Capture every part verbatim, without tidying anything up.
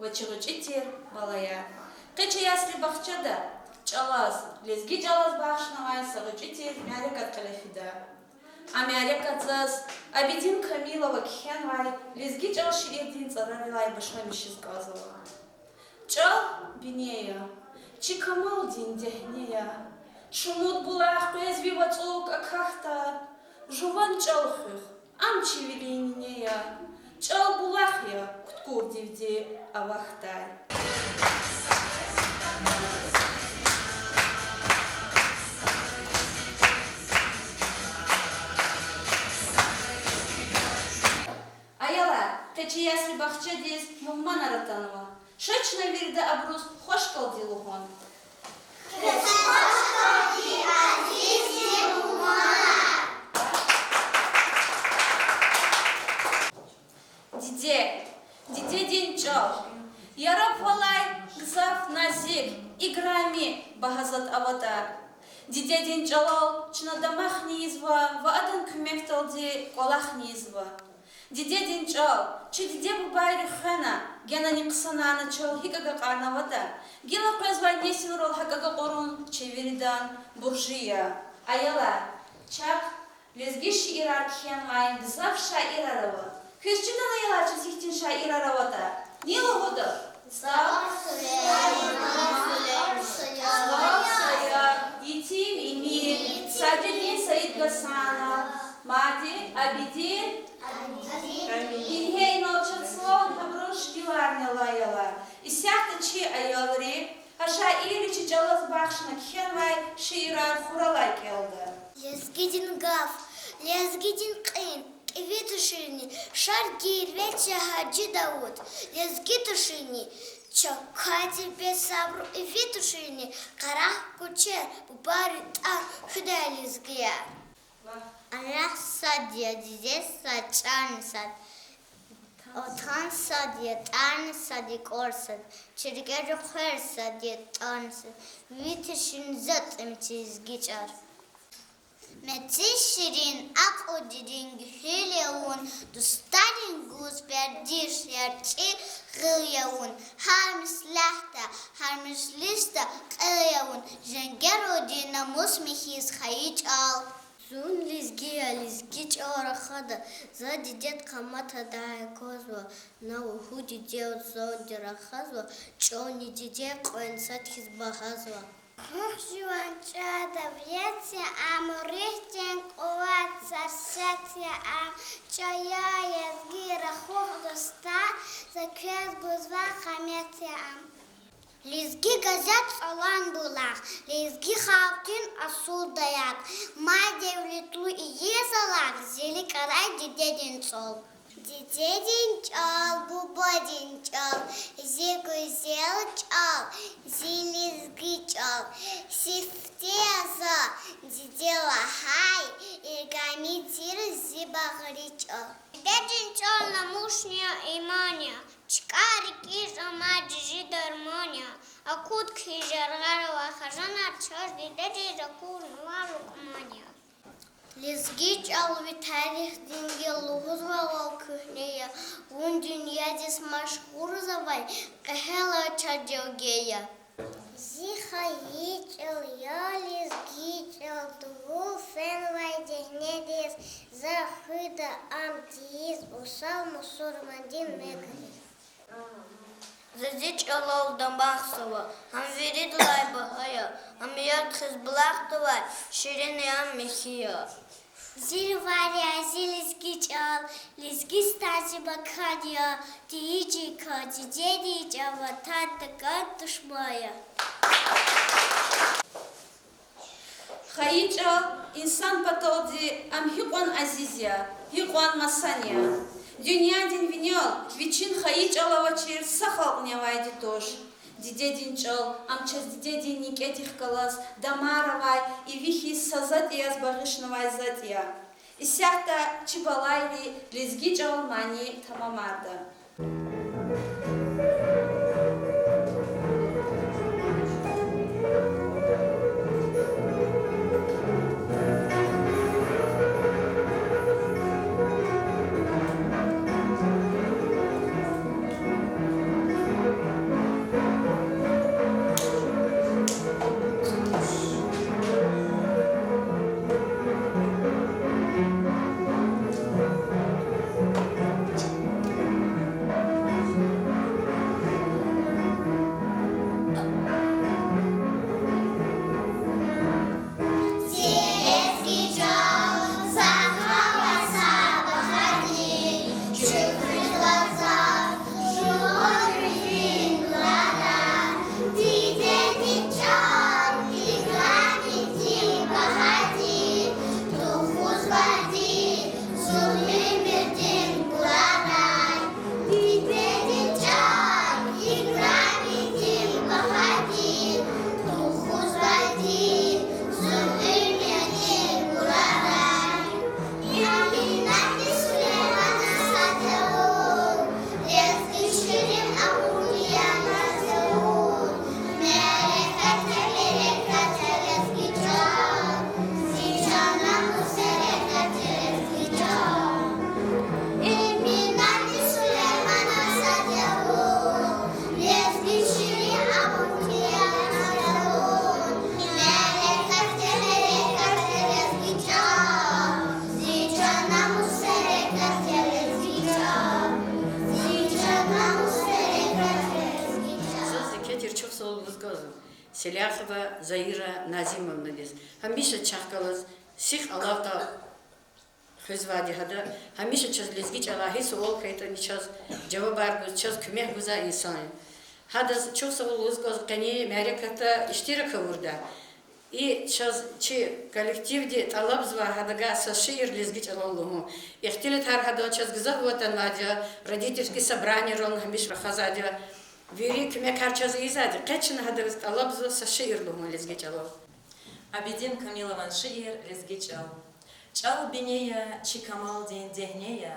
Ва чи гъвечӀи тир балаяр. Къе чи ясли-бахчада чӀалаз, лезги чӀалаз бахшнавай са гъвечӀи тир мярекат кьиле фида. А мярекат заз Абидин Камилова кхьенвай лезги чӀал шиирдин цӀарарилай башламишиз кӀанзава. ЧӀал бине я, чи камалдин дегьне я. Шумуд булах къвез ви вацӀук акахьда, жуван чӀал хуьх, ам чи вилин нине я. ЧӀал булах я, куткурдивди авахьдай. Аялар, къе чи ясли-бахчадиз мугьманар атанва. Ша чна вирида абуруз хвашкалди лугьун. Диде, дидедин чӀал. Яраб валай гзаф назик, играми багьа затӀ аватӀа. Дидедин чӀалал чна дамахни ийизва ва адан куьмекдалди кӀвалахни ийизва. Дидедин чӀал, чи диде-бубайри хвена, генани хъсанарна чал гьикӀ агакьарнаватӀа, гила къвезвай несилрал гьакӀ агакьарун чи виридан буржи я. Аялар, чахъ лезги шиирар кхьенвай гзаф шаирар ава. Квез чидани, аялар, чаз гьихьтин шаирар аватӀа? Ни лугьуда? Цӏакъ Сулейман, Цӏакъ Саяр, Етим Эмин, Садриддин Саидгьасанов, мад Абидин. Ингье инал чаз цлал гьабурун шикиларни ала, аялар. Исятда чи аялри гьа шаирри чи чӏалаз бахшна кхьенвай шиирар хуралай кӏелда. Лезгидин гаф, лезгидин кьин, кӏеви туширни, Шаргъи, Рвети, Гьажи Давуд, лезги туширни, чакай тербия, сабру, иви туширни, къарагъ куьче, бубайрин тӏвар хуьдай лезгияр. Анахъ сад я, диде сад, чӏарни сад, ватан сад я, тӏарни сад я, кӏвар сад, чи рикӏе рухвер сад я, тӏарни сад, ви туширни затӏ им чи лезги чӏал. Мецин ширин, акьул дерин гуьгьуьл я вун, дустарин гуз вердиш, ярчӏи гъил я вун, гьар меслятда, гьар межлисда кьил я вун, женгер вуди намус михьиз, хайи чӏал. Зун лезги я, лезги чӏал рахада, за дидед къаматдай аквазва, на лугьуди, дидед зунди рахазва, чӏални диде кьван сад хьиз багьазва. Руьгь жуван чӏал давлет я ам, руьгьдин къуват, сарсет я ам, чӏал я лезги, рахух дустар, за квез гузва къимет я ам. Лезги газет, чӏалан булах, лезги халкьдин асул даях, мад девлетлу ийиз алах, зи рикӏ арай дидедин чӏал. Дидедин чӏал, бубадин чӏал, зи гуьзел чӏал, зи лезги чӏал, сифте я за, диде лагьай, иргами тир зи багъри чӏал. Дидедин чӏал намусни я, иманни я, чкӏай рикӏиз амай жи дарман я, акъуд хьиз яргъара авай хизанар чаз дидедиз акурнавай лукьман я. Лезги чӏал ви тарихдин гел, лугьузвайвал куьгьне я, вун дуьньядиз машгьурзавай къегьелар чаз желге я. Зи хайи чӏал я лезги чӏал, дувул фенвай дегьнедиз, за хуьда ам тийиз усал мусурмандин Меккадиз. За зи чӏалал дамахзава, ам виридалай багьа я, ам яд хьиз булахдавай ширин я, ам михьи я. Зи вари я, зи лезги чӏал, Лезгистан зи макан я, тийижиркан дидедин чӏал, ватан такӏан душман я. Хайи чӏал инсан паталди ам гьикьван азиз я, гьикьван масан я. Дуьньядин винел вичин хайи чӏал авачир са халкьни авайди туш. Дидедин чӏал ам чаз дидедин некӏедихъ галаз дамарда авай иви хьиз са затӏ яз багъишнавай затӏ я. Исятда чи балайри лезги чӏал мани тамамарда. Селяхова Заира Назимовнадиз. Гьамиша чахъ галаз сих алакъа хуьзвайди гьада, гьамиша чаз лезги чӀалай гьи суал хьайитӀани чаз жавабар гуз, чаз куьмек гузвай инсан я. Гьадаз чухсагъул лугьуз кӀанзава къенин мярекатда иштирак авурда. И чаз чи коллективди тӀалабзавай гьадавай са шиир лезги чӀалал лугьун. Ихтилатар гьадал чаз гзаф аватанвайди я, родительский собраниерал гьамиша рахазвайди я. Вири куьмекар чаз ийизвайди, къе чна гьадаз тӀалабзава са шиир лугьун лезги чӀалал. Абидин Камилован шиир Лезги чӀал. ЧӀал бине я, чи камалдин дегьне я,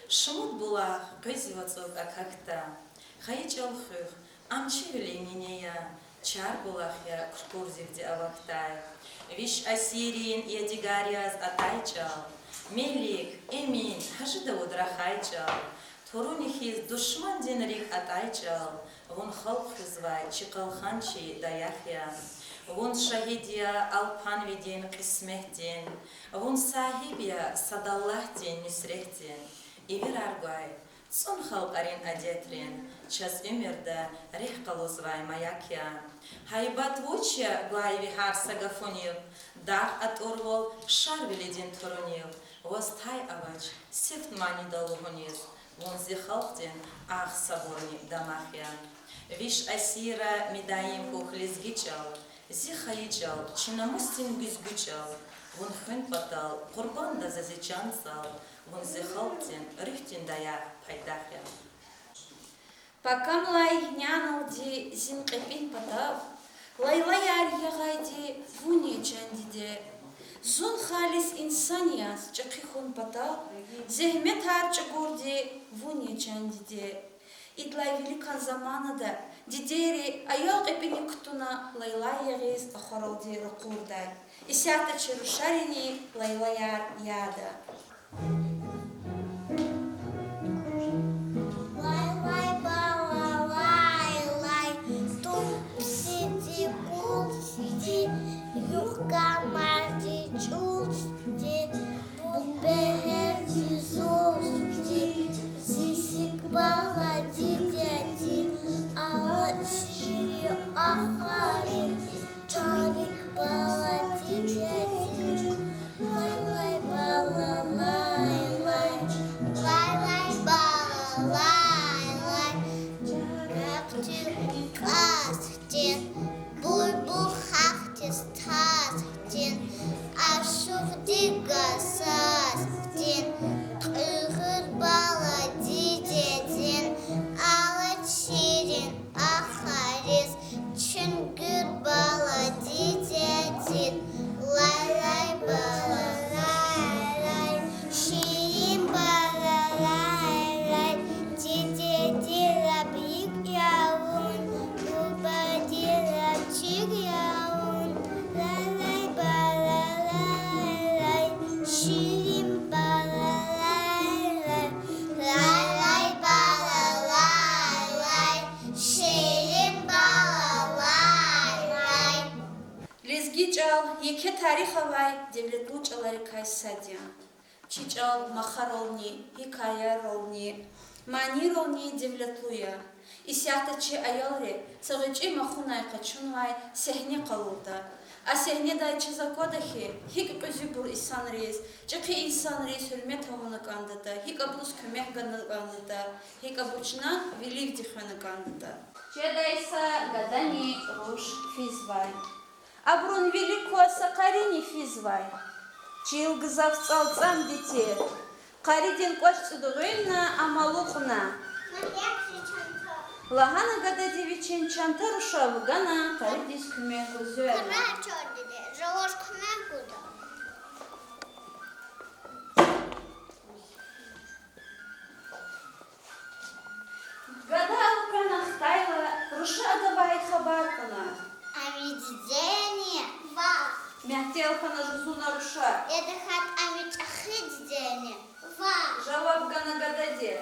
шумуд булах къвезва цӀук акахьда. Хайи чӀал хуьх, ам чи вилин нине я, чар булах я куркурзавайди авахьдай. Виш асиррин ядигар яз атай чӀал, Мелик, Эмин, Гьажи Давуд рахай чӀал, туруни хьиз душмандин рикӀ атӀай чӀал, вун халкь хуьзвай чи къалхан, чи даях я. Вун шагьид я алпанвидин кьисметдин, вун сагьиб я сад Аллагьдин нуьсретдин. Ивирар гвай, цӀун халкьарин адетрин, чаз уьмуьрда рехъ къалурзавай маяк я. Гьайбат вуч я гвай ви гьар са гафунив, дагъ атӀурвал Шарвилидин турунив, ваз тай авач сифт манида лугьуниз, вун зи халкьдин агъ сабурни дамах я. Виш асирра мидаим хьухь лезги чӀал, зи хайи чӀал, чи намусдин гуьзгуь чӀал, вун хуьн патал къурбанда за зи чан цӀал, вун зи халкьдин руьгьдин даях, пайдах я. Пакамлай няналди зин кьепӀин патав лайлаяр ягъайди вун я, чан диде. Зун халис инсан яз чӀехи хьун патал зегьметар чӀугурди вун я, чан диде. Идалай виликан заманада дидейри аял кьепӀиник кутуна лайлай ягъиз ахваралди ракъурдай. Исятда чи рушарини лайлаяр яда. Лайлай, балалайлай, тупсиди, кулсди, югъ камарди, чӀулсди, бубегьерди, зулсди, зи сикӀ бала дидеди, алад ширин ахвари, чан рикӀ бала дидеди. Лайлай, балалайлай, лайлай, балалайлай, мекьи кӀасдин, булбул хахьдиз тасдин, ашукьди гасасдин, кьуьгъуьр бала дидедин, алад ширин ахвариз, чуьнгуьр бала дидедин. Лайлай, балалайлай, ширин балалайлай, дидеди лап рикӀ я вун, бубади лап чиг я вун. Лайлай, балалайлай, ширин балалайлай, лайлай, балалайлай, ширин балалайлай. Лезги чӀал еке тарих авай девлетлу чӀаларикай сад я. Чи чӀал махарални, гьикаярални, манийрални девлетлу я. Исятда чи аялри са гъвечӀи махунай къачунвай сегьне къалурда. А сегьнедай чаз аквада хьи, гьикӀ кьуьзуьбур инсанриз, чӀехи инсанриз гьуьрмет авуна кӀандатӀа, гьикӀ абуруз куьмек гана кӀандатӀа, гьикӀ абур чна виливди хвена кӀандатӀа. Чедай са гадани руш физвай. Абурун вилик кваз са къарини физвай. Чил гзаф цӀалцӀамди тир. Къаридин кӀвач цӀуд гъуьнна, ам алукьна. Лагьана гадади вичин чанта, руша вугана къаридиз куьмек гуз зверна. Гада алукӀна хтайла, руша адавай хабар кьуна. Ам ви диде яни? Ваъ. Мягьтел хьана жузуна руша. Я тахьайтӀа ам ви чӀехи диде яни? Ваъ. Жаваб гана гадади.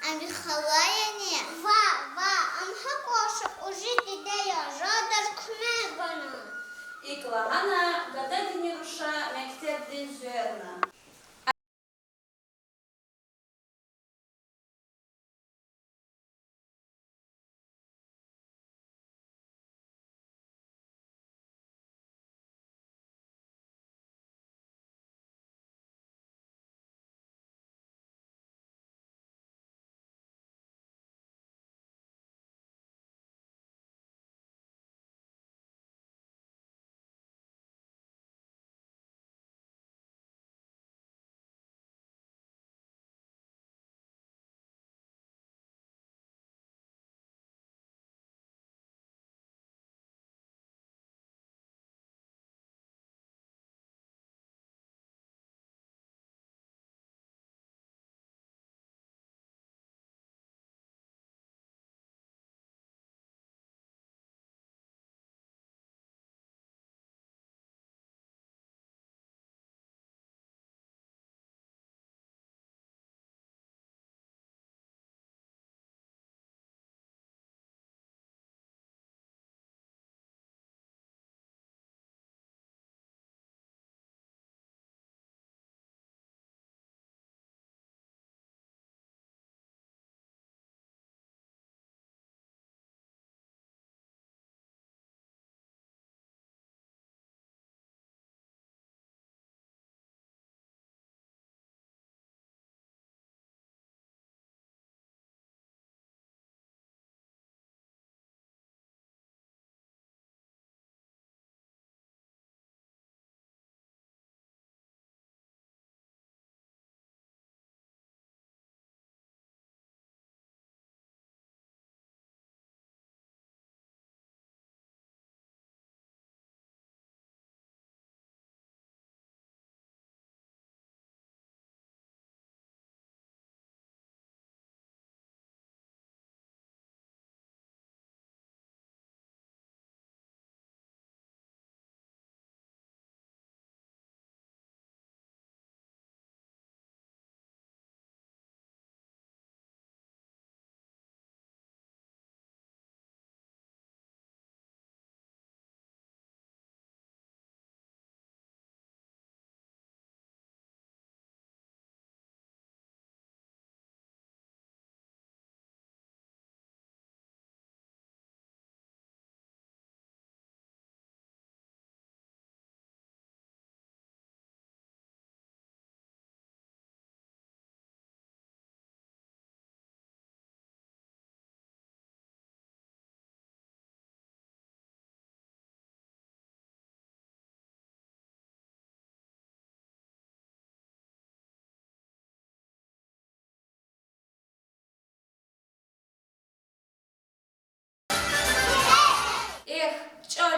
Ам ви хала яни? Ваъ, ваъ, ам гьакӀ кӀвалах кьуьзуь диде я, жедаз куьмек гана. ИкӀ лагьана гададини руша мектебдиз зверна.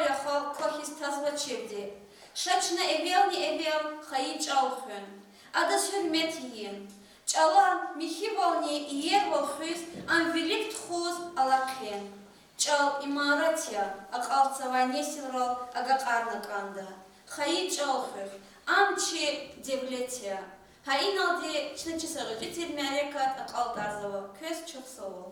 я халкь квахьиз тазвачирди. Ша чна эвелни-эвел хайи чӀал хуьн, адаз гьуьрмет ийин. ЧӀалан михьивални иервал хуьз, ам вилик тухуз алахъин. ЧӀал имарат я, акьалтзавай несилрал агакьарна кӀанда. Хайи чӀал хуьх, ам чи девлет я. Гьа иналди чна чи са гъвечӀи тир мярекат акьалтӀарзава. Квез чухсагъул.